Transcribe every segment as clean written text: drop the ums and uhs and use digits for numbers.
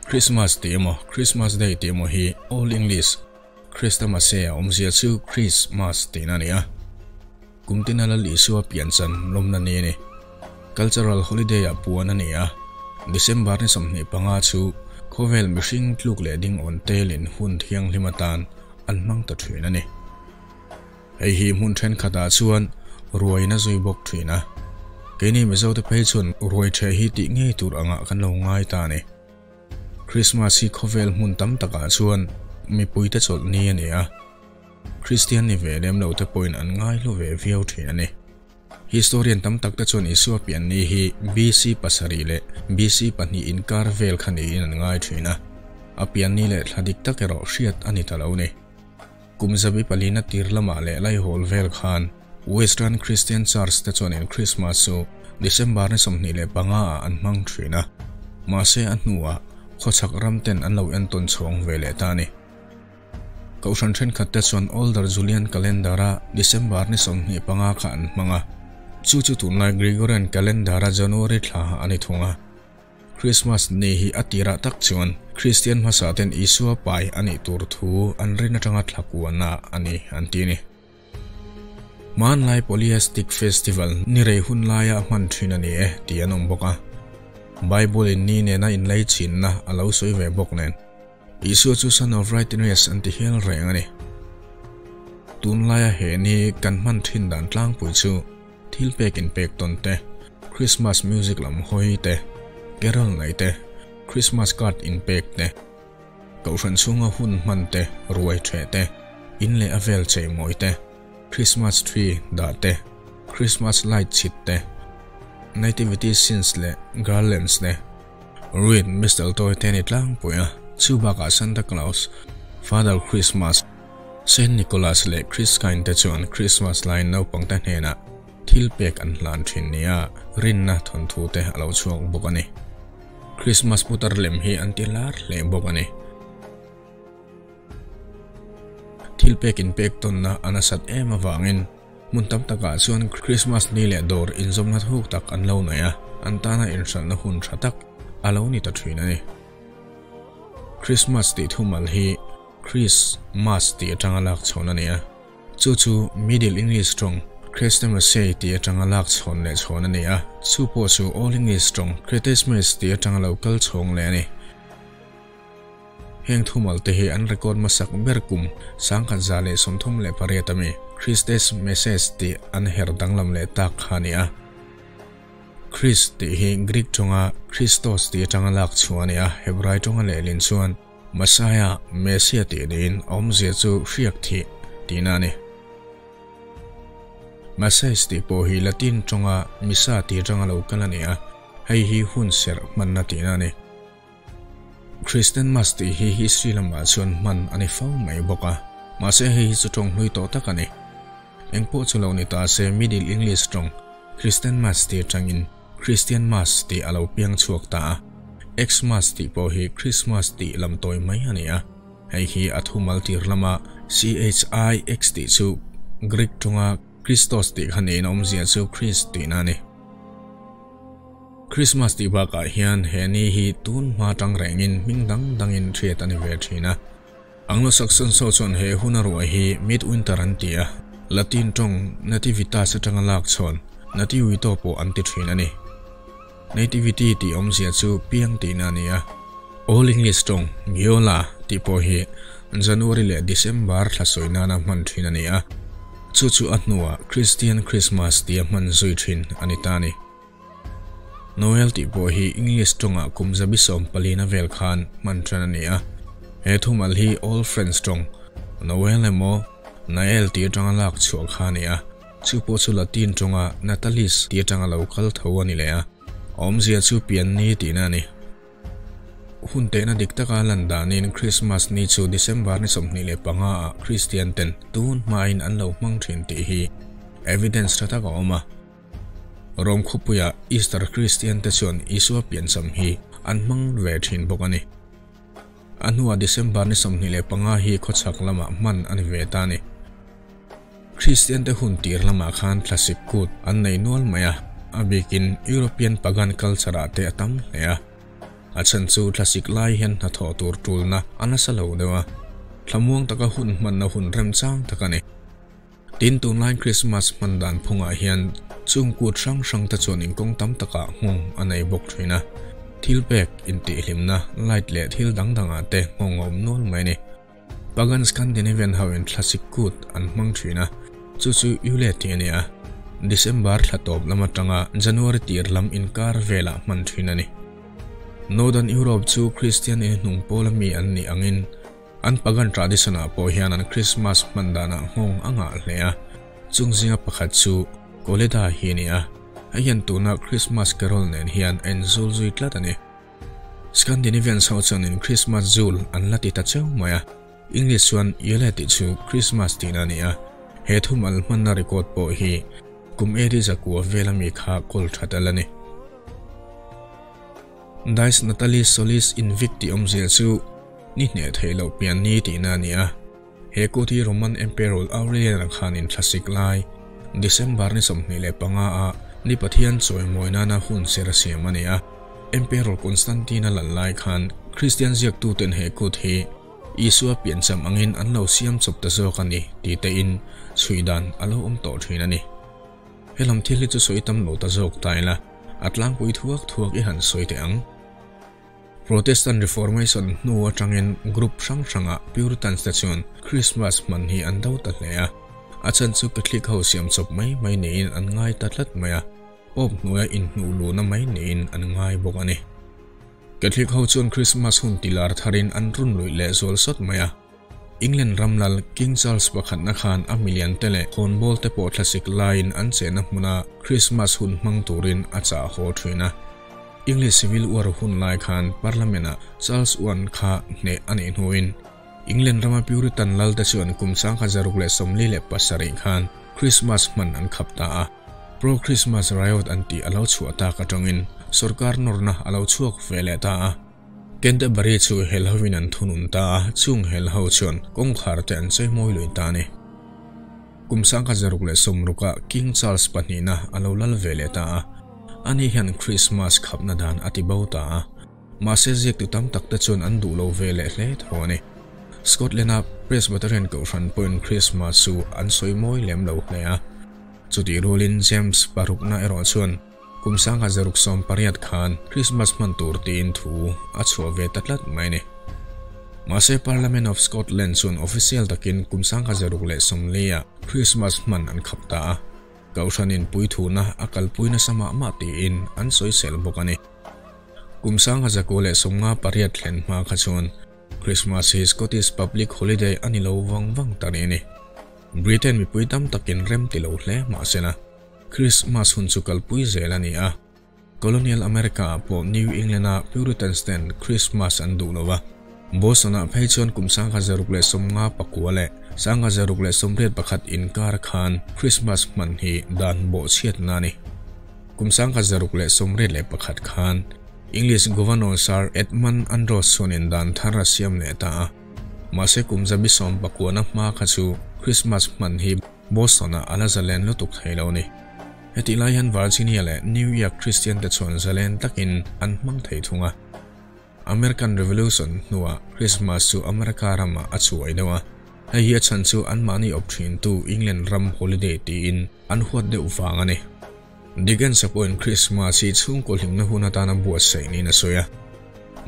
Christmas tih emaw Christmas Day tih emaw hi Old English Christamase a awmzia chu Christmas tihna a ni a. Kum tina Lal Isua pianchan lawmna ni a ni. Cultural holiday ah puan a ni a. December ni 25 chu khawvel mihring tluk leh ding awn telin hun thianghlim atan an hmang ta thin a ni. Hei hi hmun thenkhatah chuan ruain a zui bawk thin a. Keini Mizote phei chuan ruai theh hi tih ngei tur angah kan lo ngai ta a ni. Christmas hi khawvel hmun tam takah chuan mipuite chawlh ni a ni a. Kristian ni ve lem lote pawhin an ngai hlu ve viau thin a ni. Historian tam takte chuan Isua pian ni hi BC pasarih leh BC pahnih inkar vel kha niin an ngai thin a. A pian ni leh thla dik tak erawh hriat a ni ta lo ni. Kum zabi palina tir lamah leh Laihawl vel khan Western Christian Church te chuanin Christmas chu December ni 25 ah an hmang thin a, mahse a hnuah khawchhak ram ten an lo entawn chhawng ve leh ta a ni. Kohhran thenkhat te chuan Older Julian Calendar a December ni 25 kha an hmang a, chu chu tunlai Gregorian Calendar a January thla a ni thung a. Christmas ni hi a tirah tak chuan Kristian hmasa ten Isua pai a nih tur thu an rin atanga thla kuana a ni an ti a ni. Hmanlai Polyastic Festival ni rei hun laia hman thin a ni e tih an awm bawk a. Bible in ni nena inlei chinna a lo sawi ve bawk nen. Isua chu Son of Righteousness an ti hial reng a ni. Tunlaia he ni kan hman thin dan tlangpui chu thil pek inpek tawn te, Christmas music lam hawi te, carol nei te, Christmas card inpek te, kohhran chhunga hun hman te, ruai theh te, in leh a vel cheimawi te, Christmas tree dah te, Christmas light chhit te, nativity scenes leh garlands te, Read Mistletoe te ni tlangpui a, chu bakah Santa Claus, Father Christmas, Saint Nicholas leh Christkind te chuan Christmas laiin naupangte hnenah thil pek an hlan thin nia rinna thawnthu te a lo chhuak bawk a ni. Christmas putar lem hi an ti lar hle bawk a ni. Thil pek inpek tawnna a nasat em avangin hmun tam takah chuan Christmas ni leh dawr inzawmna thuk tak an lo nei a, an tana inhralhna hun tha tak a lo ni ta thin a ni. Christmas tih thumal hi Chris Mas tih atanga lak chhawn a ni a, chu chu Middle English tawng Christemassey tih atanga lak chhawn leh chhawn a ni a, chu pawh chu Old English tawng Chritesmas tih atanga lo kal chhawng leh a ni. Heng thumal te hi an record hmasak ber kum 1138 ami Christes Messes tih an her danglam leh tak kha a ni a. Chris tih hi Greek tawnga Christos tih atanga lak chhuah a ni a, Hebrai tawnga lehlin chuan Messiah, Messia tih niin a awmzia chu hriak thih tihna a ni. Messias tih pawh hi Latin tawnga Missa tih atanga lo kal a ni a, hei hi hun serh hmanna tihna a ni. Christian Mass tih hi history lamah chuan hman a ni fo mai bawk a, mahse hei hi chu tawng hlui tawh tak a ni. Engpawh chu lo ni ta se Middle English tawng Christian Mass tih atangin Christian Mass tih a lo piang chhuak ta a. Xmas tih pawh hi Christmas tih lam tawi mai a ni a, hei hi a thumal tir lama CHIX tih chu Greek tawnga Christos tih kha niin a awmzia chu Christ tihna a ni. Christmas tih bakah hian he ni hi tun hma tang rengin hming dang dangin hriat a ni ve thin a. Anglo-Saxon so chuan he hun a ruah hi Midwinter an ti a, Latin tawng Nativitas atanga lak chhawn Natiwito pawh an ti thin a ni. Nativity tih awmzia chu piang tihna a ni a. Old English tawng Giola tih pawh hi January leh December thla sawi nana hman thin a ni a, chu chu a hnuah Christian Christmas tia hman zui thin a ni ta a ni. Noel tih pawh hi English tawngah kum zabi sawm palina vel khan hman tan a ni a, he thumal hi Old French tawng Noel emaw Nael tih atanga lak chhuah kha a ni a. Chu pawh chu Latin tawnga Natalis tih atanga lo kal tho a ni leh a, awmzia chu pian ni tihna a ni. Hun tehna dik taka lan danin Krismas ni chu December ni 25 ah Kristian ten tun hmain an lo hmang thin tih hi evidence tha tak a awm a. Rome khawpuia Easter Kristian te chuan Isua piancham hi an hmang ve thin bawk a ni. A hnuah December ni 25 hi khawchhak lamah hman a ni ve ta a ni. Kristian te hun tir lamah khan thlasik kut an nei nual mai a, a bikin European pagan culture ah te a tam hle a. A chhan chu thlasik lai hian hnathawh tur tulna a nasa lo deuh a, thlamuang taka hun hmanna hun remchang tak a ni. Tin, tunlai Krismas hman dan phungah hian chung kut hrang hrang te chuan inkawng tam takah nghawng a nei bawk thin a, thil pek, intihhlimna, light leh thil dang dangah te nghawng a awm nual mai a ni. Pagan Scandinavian ho in thlasik kut an hmang thin a, chu chu Yule tih a ni a, December thla tawp lam atanga January tir lam inkar velah hman thin a ni. Northern Europe chu Christian in hnung pawla mi an nih angin an pagan tradition ah pawh hian an Christmas hman danah nghawng a ngah hle a, chung zinga pakhat chu Koleda hi a ni a, hei hian tuna Christmas carol nen hian a inzul zui tlat a ni. Scandinavians ho chuanin Christmas Jul an la ti ta cheu mai a, English chuan Yule tih chu Christmas tihna a ni a, he thumal hmanna record pawh hi kum AD zakua vel ami kha kawl tha tel a ni. Dies Natalis Solis Invicti awmzia chu ni hneh theih loh pian ni tihna a ni a, he kut hi Roman Emperor Aurelian-a khanin thlasik lai December ni 25 ah ni Pathian chawimawi nana hun ser a siam a ni a. Emperor Constantine-a lal lai khan Kristian ziaktuten he kut hi Isua piancham angin an lo siam chawp ta zawk a ni ti tein chhui dan a lo awm tawh thin a ni. He lam thil hi chu sawi tam lo ta zawk ta ila, a tlangpui thuak thuak i han sawi teh ang. Protestant Reformation hnu atangin group hrang hrangah Puritans te chuan Christmas hman hi an do ta hle a, a chhan chu Catholic ho siam chawp mai mai niin an ngai ta tlat mai a, Pope hnuaia inhnuh luhna mai niin an ngai bawk a ni. Catholic ho chuan Christmas hun tilar tharin an run luih leh zual sawt mai a. England ram lal King Charles pakhatna khan a milian te leh khawnbawl te pawh thlasik laiin an chenna hmuna Christmas hun hmang turin a chah haw thin a. English Civil War hun lai khan Parliament-ah Charles I kha hneh a nih hnuin England rama Puritan lal te chuan kum 1647 khan Christmas hman an khap ta a. Pro-Christmas riot an tih a lo chhuah tak atangin sorkar nawrna a lo chhuak ve leh ta a. Canterbury chu hel hovin an thunun ta a, chung hel ho chuan kawngkhar te an cheimawi lui ta a ni. Kum 1660 ah King Charles pahnihna a lo lal ve leh ta a, ani hian Christmas khapna dan a ti bo ta a, mahse ziaktu tam tak te chuan an duh lo ve leh hle tho a ni. Scotland-a Presbyterian Kohhran pawhin Christmas chu an sawi mawi lem lo hle a, chutih rualin James parukna erawh chuan Kum 1680 khan Christmas hman tur tiin thu a chhuah ve ta tlat mai a ni. Mahse Parliament of Scotland chuan official takin kum 1640 ah Christmas hman an khap ta a, Kohhranin puithuna a kalpui nasa mah mah tiin an sawisel bawk a ni. Kum 1958 thlen hma kha chuan Christmas hi Scottish public holiday a ni lo vang vang ta rih a ni. Britain mipui tam takin rem ti lo hle mahsela, Christmas hun chu kalpui zel a ni a. Colonial America ah pawh New England a Puritans ten Christmas an duh lo va. Boston ah phei chuan kum 1659 leh 1681 inkar khan Christmas hman hi dan bawhchhiatna a ni. Kum 1681 khan English Governor Sir Edmund Andros chuanin dan thar a siam leh ta a. Mahse kum 1900 hma kha chu Christmas hman hi Boston-ah a la zalen lutuk thei lo a ni. Hetih lai hian Virginia leh New York Christian te chuan zalen takin an hmang thei thung a. American Revolution hnuah Christmas chu America ramah a chuai deuh a, hei hi a chhan chu anmahni awp thintu England ram holiday tiin an huat deuh vang a ni. Dickens-a pawhin Christmas hi chhungkaw hlimna hun atana buatsaih niin a sawi a.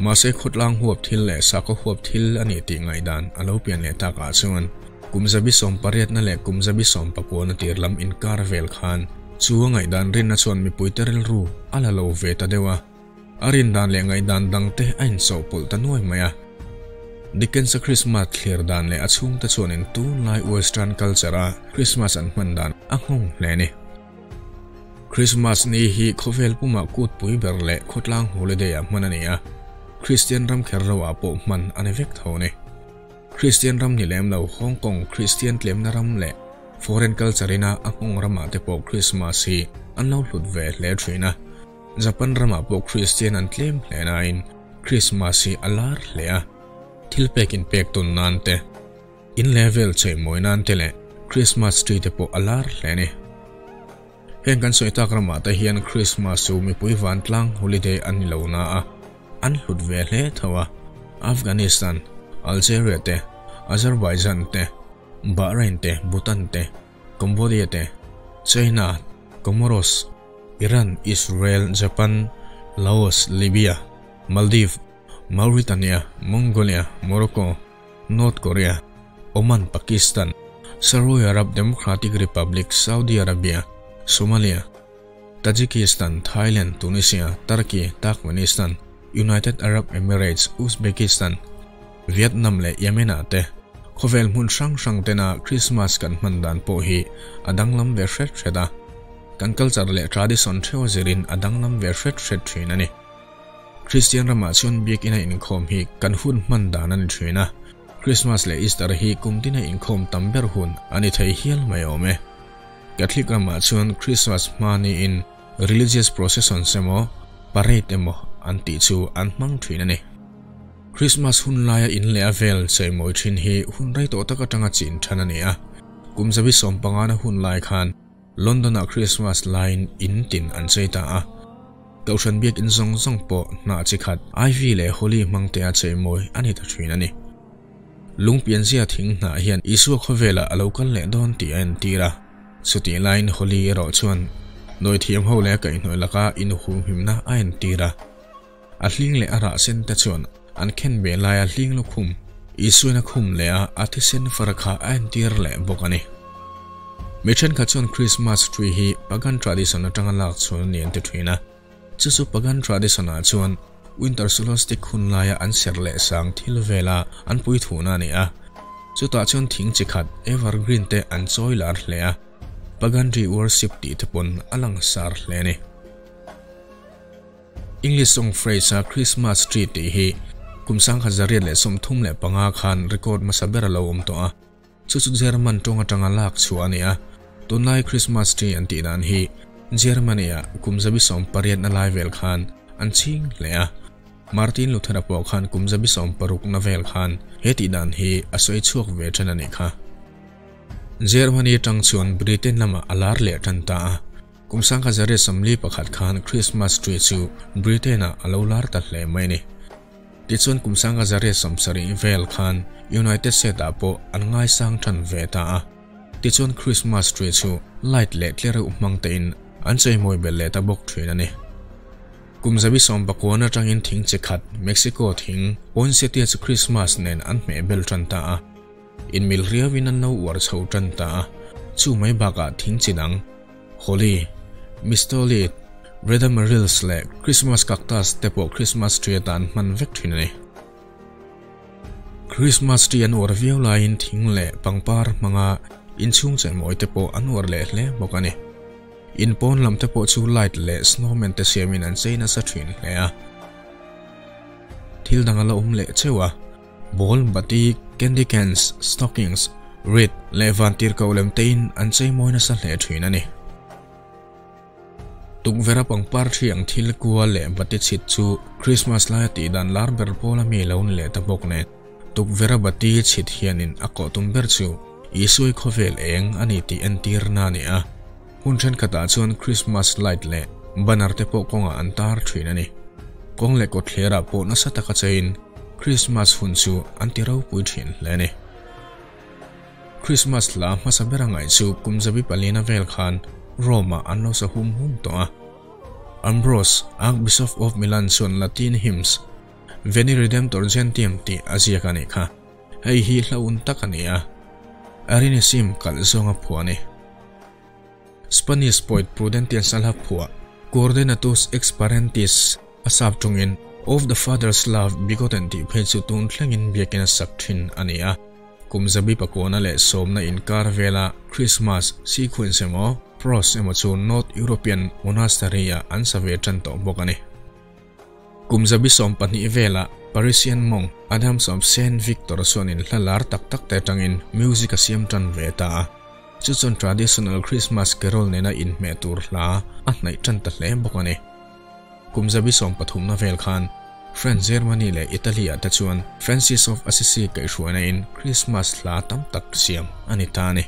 Mahse khawtlang huap thil leh sakhaw huap thil a nih tih ngaihdan a lo pian leh takah chuan kum zabi sawm pariatna leh kum zabi sawm pakuana tir lam inkar vel khan chu a ngaihdan rinna chuan mipuite rilru a la lo ve ta deuh a, a rindan leh ngaihdan dangte a inchawhpawlh ta nuai mai a. Dickens-a Christmas thlir dan leh a chhungte chuanin tunlai Western culture-a Christmas an hman dan a nghawng hle a ni. Christmas ni hi khawvel pumah kut pui ber leh khawtlang holiday ah hman a ni a, Kristian ram kher lo ah pawh hman a ni vek tho a ni. Kristian ram ni lem lo Hong Kong Kristian tlemna ram leh foreign culture ina a nghawng ramah te pawh Christmas hi an lo hlut ve hle thin a. Japan ramah pawh Kristian an tlem hle nain Christmas hi a lar hle a, thil pek inpek tawn nan te, In level cheimawi nan te leh Christmas tree te pawh a lar hle a ni. Heng kan sawi tak ramah te hian Christmas chu mipui vantlang holiday a ni lo na a, an hlut ve hle tho a, Afghanistan, Algeria te, Azerbaijan te, Bahrain te, Bhutan te, Cambodia te, China, Comoros, Iran, Israel, Japan, Laos, Libya, Maldives, Mauritania, Mongolia, Morocco, North Korea, Oman, Pakistan, Sahrawi Arab Democratic Republic, Saudi Arabia, Somalia, Tajikistan, Thailand, Tunisia, Turkey, Turkmenistan, United Arab Emirates, Uzbekistan, Vietnam leh Yemen-ah te khawvel hmun hrang hrang tena Krismas kan hman dan pawh hi a danglam ve hret hret a, kan culture leh tradition theuh zirin a danglam ve hret hret thin a ni. Kristian ramah chuan biakina inkhawm hi kan hun hman dan a ni thin a, Krismas leh Easter hi kum tina inkhawm tam ber hun a ni thei hial mai awm e. Catholic ramah chuan Krismas hma niin religious processions emaw parade emaw an tih chu an hmang thin a ni. Krismas hun laia in leh a vel cheimawi thin hi hun rei tawh tak atanga chin than a ni a, kum zabi sawmpangana hun lai khan London-ah Krismas laiin in tin an chei ta a, Kohhran biakinn zawng zawng pawh hnah chi khat ivy leh holly hmangtea cheimawi a ni ta thin a ni. Lungpianzia thing hnah hian Isua khawvelah a lo kal leh dawn tih a entir a, chutih laiin holly erawh chuan dawithiam ho leh a kaihhnawih laka inhumhimna a entir a. A hling leh a rah sen te chuan an khen ve laia hling lukhum Isuain a khum leh a, a thisen far kha a entir leh bawk a ni. Mi thenkhat chuan Christmas tree hi pagan tradition atanga lak chhuan a ni an ti thin a. Chu chu pagan tradition ah chuan winter solstice hun laia an serh leh sang thil vela an puithuna a ni a. Chutah chuan thing chi khat evergreen te an chawi lar hle a, pagan tree worship tih te pawn a langsar hle a ni. English song phrase a Christmas tree tih hi kum 1935 khan record hmasa ber a lo awm tawh a, chu chu German tawng atanga lak chhuah a ni a. Tunlai Christmas tree an tih dan hi Germany-ah kum 18 na lai vel khan an ching hle a. Martin Luther-a pawh khan kum 16 na vel khan he tih dan hi a sawi chhuak ve tan a nih kha. Germany atang chuan Britain lamah a lar leh tan ta a. Kum 1941 khan Christmas tree chu Britain-ah a lo lar ta hle mai a ni. Tichuan kum 1970 vel khan United States-ah pawh an ngaisang tan ve ta a. Tichuan Christmas tree chu light leh tlereuh hmang tein an cheimawi belh leh ta bawk thin a ni. Kum 19 atangin thing chi khat Mexico thing poinsettia chu Christmas nen an hmeh bel tan ta a. Inmil riauin an lo uar chho tan ta a, chu mai bakah thing chi dang Holly, Mistolid, Red Amaryllis leh Christmas Cactus te pawh Christmas tree atan hman vek thin a ni. Christmas tree an uar viau laiin thing leh pangpar hmanga inchhung chehmawi te pawh an uar leh hle bawk a ni. In pawn lam te pawh chu light leh snowman te siamin an chei nasa thin hle a. Thil dang a la awm leh cheuh a. Ball, bati, candy cans, stockings, wreath leh vantirhkoh lem tein an cheimawi nasa hle thin a ni. Tukverha pangpar thi ang thil kua leh bati chhit chu Christmas laia tihdan lar ber pawla mi lo ni leh ta bawk nen. Tukverha bati chhit hianin a kawh tum ber chu Isuai khawvel eng a ni tih entirna a ni a. Hmun thenkhatah chuan Christmas light leh banner te pawh kawngah an tar thin a ni. Kawng leh kawtthlerah pawh nasa taka cheiin Christmas hun chu an ti ropui thin hle a ni. Christmas hla hmasa ber a ngaih chu kum zabi palina vel khan Rome-ah an lo sa hum hum tawh a. Ambrose, Archbishop of Milan chuan Latin hymns, Veni Redemptor Gentium tih a ziak a nih kha. Hei hi hla un tak a ni a, Arianism kalh zawnga phuah a ni. Spanish poet Prudentian Salha phuah Coordenatus ex parentis a sap tungin Of the Father's Love Begotten tih phei chu tun thlengin biakin a sak thin a ni a. Kum zabi pakawna leh sawmna inkar vela Christmas sequence emaw prose emaw chu North European monastery-ah an sa ve tan tawh bawk a ni. Kum 12 velah Parisian monk Adams of Saint Victor chuanin hla lar tak tak te atangin music a siam tan ve ta a. Chu chuan traditional Christmas carol nena inhmeh tur hla a hnaih tan ta hle bawk a ni. Kum 13 vel khan France, Germany leh Italy ah te chuan Francis of Assisi kaihhruaina in Christmas hla tam tak siam a ni ta a ni.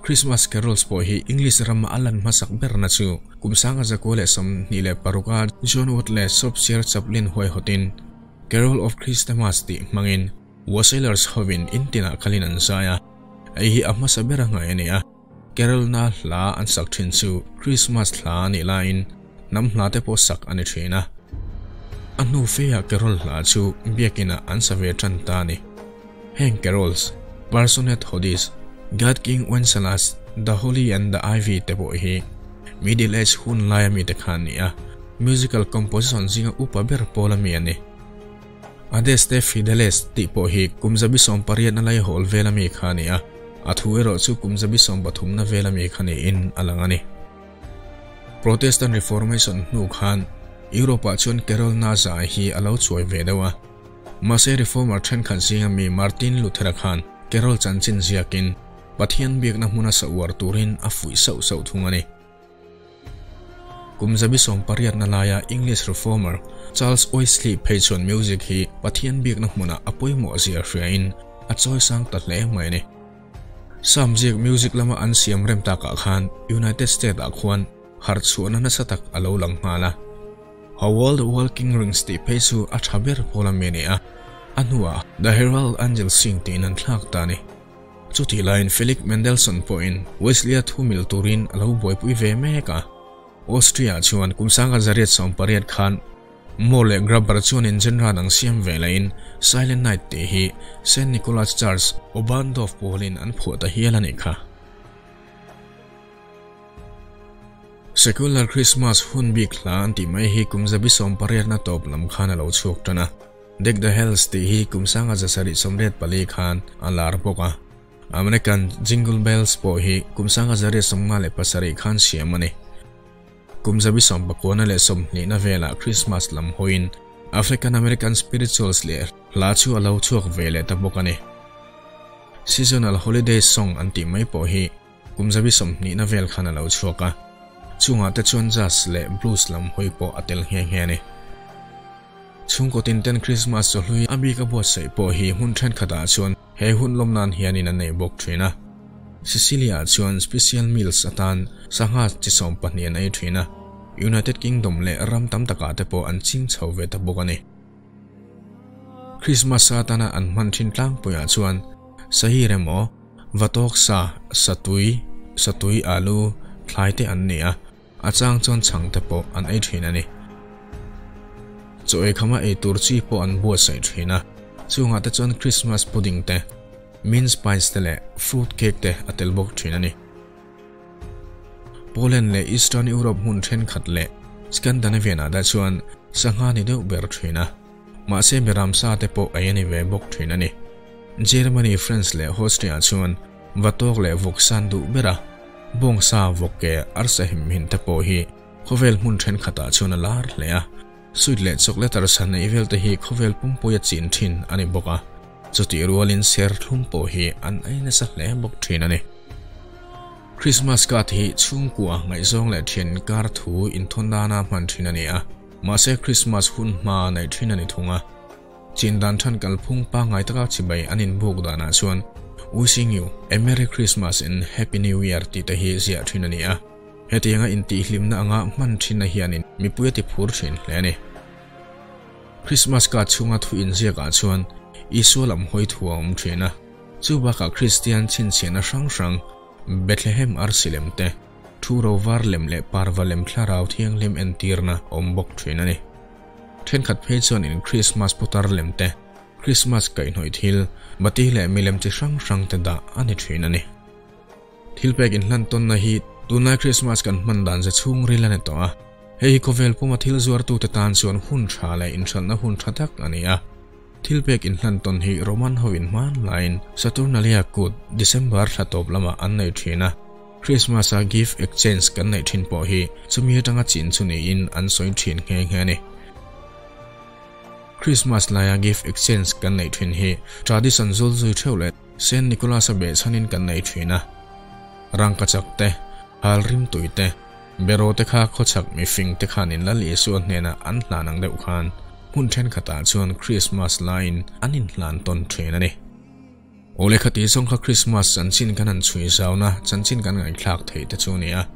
Christmas carols pawh hi English rama a lan hmasak berna chu kum 1926 a John Watt leh Shropshire Chaplin huaihawtin Carol of Christmas tih hmangin Wassailers hovin in tinah kalin an zai a, hei hi a hmasa ber a ngaih a ni a. Carol na hla an sak thin chu Christmas hla a nih laiin hnam hla te pawh sak a ni thin a. A hnu feia carol hla chu biakinah an sa ve tan ta a ni. Heng carols, Parsonage Hodis, God King Wenceslas, The Holly and the Ivy te pawh hi Middle Age hun laia mite kha an ni a, musical composition zinga upa ber pawl a mi a ni. Adeste Fideles tih pawh hi kum 18 na laihawl vel ami kha a ni a, a thu erawh chu kum 13 na vel ami kha niin a lang a ni. Protestant Reformation hnu khan Europe-ah chuan Carol Naza hi a lo chuai ve deuh a. Mahse Reformer thenkhat zinga mi Martin Luther-a khan Carol chanchin ziakin Pathian biakna hmuna sa uar turin a fuih sauh sauh thung a ni. Kum 18 na laia English Reformer Charles Wesley phei chuan music hi Pathian biakna hmunah a pawimawh zia hriain a chawi sang ta hle mai a ni. Sam ziak music lama an siam rem takah khan United States-ah khuan harh chhuahna nasa tak a lo lang nghal a. Howald Walking Rings tih phei chu a tha ber pawl a mi a ni a, a hnuah The Herald Angels Sing tiin an thlak ta a ni. Chutih laiin Felix Mendelssohn pawhin Wesley-a thu mil turin a lo buaipui ve mek a. Austria chuan kum 1880 khan Mohr leh Grabber chuan in genre dang siam ve lahin Silent Night tih hi Saint Nicholas Church, Oberndorf pawlin an phuah ta hial a nih kha. Secular Christmas hun bik hla an tih mai hi kum 18 na tawp lam khan a lo chhuak tan a. Deck the Halls tih hi kum 1784 khan a lar bawk a. American Jingle Bells pawh hi kum 1857 khan siam a ni. Kum 19 na leh 20 na velah Christmas lam hawiin African American Spirituals leh hla chu a lo chhuak ve leh ta bawk a ni. Seasonal Holiday Song an tih mai pawh hi kum 20 na vel khan a lo chhuak a. Chungah te chuan jazz leh blues lam hawi pawh a tel nghe nghe a ni. Chhungkaw tin ten Christmas chawhlui a bik a buatsaih pawh hi hmun thenkhatah chuan he hun lawm nan hianin an nei bawk thin a. Sicilia chuan special meals atan sangha chi 12 an ei thin a. United Kingdom leh ram tam takah te pawh an ching chho ve ta bawk a ni. Christmas atana an hman thin tlangpuiah chuan sahir emaw, vatok sa, satui, satui alu, thlai te an ni a. A chang chuan chhang te pawh an ei thin a ni. Chaw ei khama ei tur chi pawh an buatsaih thin a. Chungah te chuan Christmas pudding te, mince pies te leh fruit cake te a tel bawk thin a ni. Poland leh Eastern Europe hmun thenkhat leh Scandinavian-ah te chuan sangha ni deuh ber thin a. Mahse beram sa te pawh ei a ni ve bawk thin a ni. Germany, France leh Austria chuan vatok leh vawk san duh ber a. Bawng sa vawk ke arsa him hin te pawh hi khawvel hmun thenkhatah chuan a lar hle a. Sweet leh chocolate arsa nei vel te hi khawvel pumpuia chin thin a ni bawk a. Chutih rualin ser thlum pawh hi an ei nasa hle bawk thin a ni. Christmas card hi chhungkua ngaihzawng leh thian kar thu inthawn dana hman thin a ni a. Mahse Christmas hun hma nei thin a ni thung a. Chin dan than kalphung pangngai taka chibai an inbuk danah chuan wishing you a Merry Christmas and Happy New Year tih te hi ziah thin a ni a. Hetianga intihhlimna anga hman thin na hianin mipui a ti phur thin hle a ni. Christmas card chhunga thu inziakah chuan Isua lam hawi thu a awm thin a. Chu bakah Kristian chhinchhiahna hrang hrang Bethlehem arsi lem te, thu ro var lem leh parva lem thlarau thianghlim entirna awm bawk thin a ni. Thenkhat phei chuan in Christmas putar lem te, Christmas kaihhnawih thil, bati leh milem chi hrang hrang te dah a ni thin a ni. Thil pek inhlan tawnna hi tunlai Christmas kan hman dan ze chhung ril a ni tawh a. Hei hi khawvel puma thil zuartute tan chuan hun tha leh inhralhna hun tha tak a ni a. Thil pek inhlan tawn hi Roman hoin hman laiin Saturnalia kut December thla tawp lamah an nei thin a. Christmas a gift exchange kan nei thin pawh hi chumi atanga chin chu niin an sawi thin nghe nghe a ni. Christmas laia gift exchange kan nei thin hi tradition zul zui theuh leh Saint Nicholas a behchhanin kan nei thin a. Rangkachak te, hal rim tui te, beraw te kha khawchhak mifing te khanin Lal Isua hnenah an hlan ang deuh khan hmun thenkhatah chuan Christmas laiin an inhlan tawn thin a ni. Awle khati zawng kha Krismas chanchin kan han chhui zauna chanchin kan ngaihthlak theih te chu a ni a.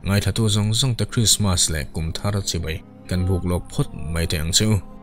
Ngaithlatu zawng zawng te Krismas leh kum thar chibai kan buk lawk phawt mai teh ang che u.